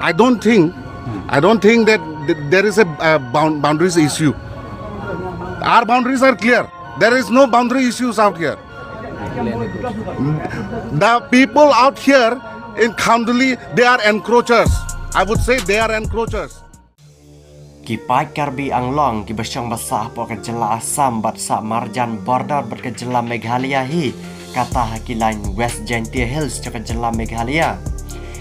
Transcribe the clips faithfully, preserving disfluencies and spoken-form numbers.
I don't think, I don't think that th- there is a uh, bound, boundaries issue. Our boundaries are clear. There is no boundary issues out here. The people out here in Khanduli, they are encroachers. I would say they are encroachers. Ki paid Karbi Anglong kiba shong ba sah hapoh ka jylla Assam bad sah marjan border bad ka jylla Meghalaya hi, kata ha ki lain West Jaintia Hills jong ka jylla Meghalaya.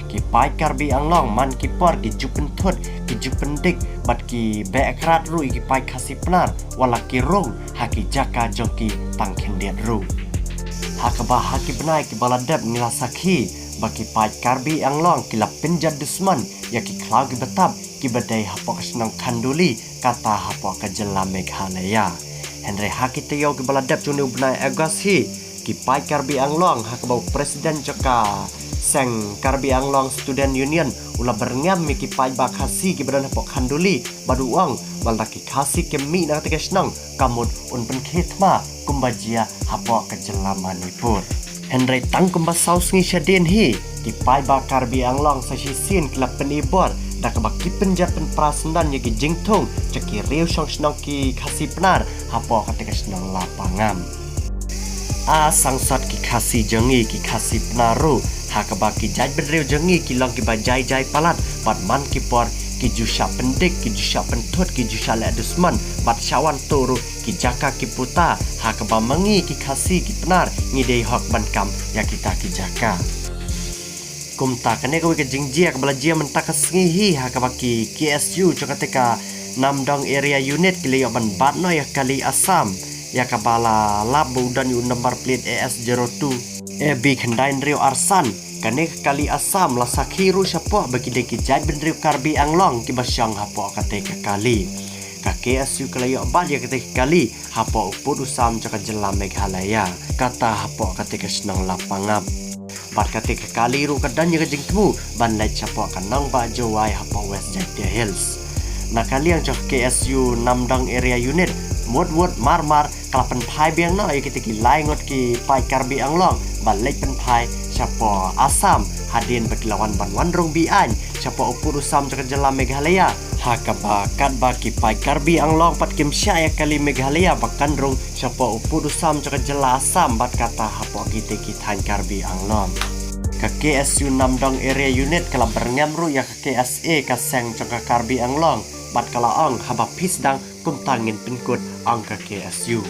Ki paid Karbi Anglong man ki por ki ju pynthut, ki ju pyndik bad ki beh krat ruh ïa ki paid Khasi Pnar, wat la ki rung ha ki jaka jong ki tang khyndiat ruh. Ha kaba ha ki bnai kiba la dep ngi la sakhi ba ki paid Karbi Anglong ki la pynjot dusmon ïa ki khlaw kiba tap kiba dei hapoh ka shnong Khanduli, kata hapoh ka jylla Meghalaya. Hynrei ha ki taïew kiba la dep jong une u bnai August hi, ki paid Karbi Anglong ha kaba u president jong ka seng Karbi Anglong Student Union u la byrngem ïa ki paidbah Khasi kiba don hapoh Khanduli bad u ong ba lada ki Khasi kim mih na kata ka shnong, ka mut un pynkhie thma kumba jia hapoh ka jylla Manipur. Hynrei tang kumba saw sngi shadien hi, ki paidbah Karbi Anglong sa shisien ki la pynibor da kaba ki pynjot pynpra syndon ïa ki jingthung jong ki riew shong shnong ki Khasi Pnar hapoh kata ka shnong Lapangam. A sangsot ki Khasi jong ngi, ki Khasi Pnar ruh, ha kaba ki jaitbynriew jong ngi ki long kiba jai jai palat bad man ki por ki ju shah pyndik, ki ju shah pynthut, ki ju shah leh dusmon bad shah wan tuh ruh ki jaka ki puta ha kaba ma ngi ki Khasi ki Pnar ngi dei hok ban kam ïa kita ki jaka. Kumta kane kawei ka jingjia kaba la jia mynta ka sngi hi ha kaba ki K S U jong kata ka Namdong Area Unit ki la ïoh ban bat noh ïa ka kali Assam ïa kaba la lap ba u don ïa u number plate A S zero two A B khyndai hynriew arsan. Kane ka kali Assam la sakhi ruh shapoh ba ki dei ki jaitbynriew Karbi Anglong kiba shong hapoh kata ka kali. Ka K S U ka la ïoh bat ïa kata ka kali hapoh u pud u sam jong ka jylla Meghalaya, kata hapoh kata ka shnong Lapangam. Bad kata ka kali ruh ka don ïa ka jingthmu ban leit shapoh ka nongbah Jowai hapoh West Jaintia Hills. Na ka liang jong ka K S U Namdong Area Unit, mut mut mar mar ka la pynphai biang noh ïa kita ki lai ngut ki paid Karbi Anglong ban leit pynphai shapoh Assam hadien ba ki la wan ban wan rung be-aiñ shapoh u pud u sam jong ka jylla Meghalaya. Ha kaba katba ki paid Karbi Anglong pat kim shah ïa ka kali Meghalaya ba kan rung shapoh u pud u sam jong ka jylla Assam bad kata hapoh kita ki thaiñ Karbi Anglong. Ka K S U Namdong Area Unit ka la byrngem ruh ïa ka K S A ka seng jong ka Karbi Anglong bad ka la ong haba phi sdang kumta ngin pynkut, ong ka K S U.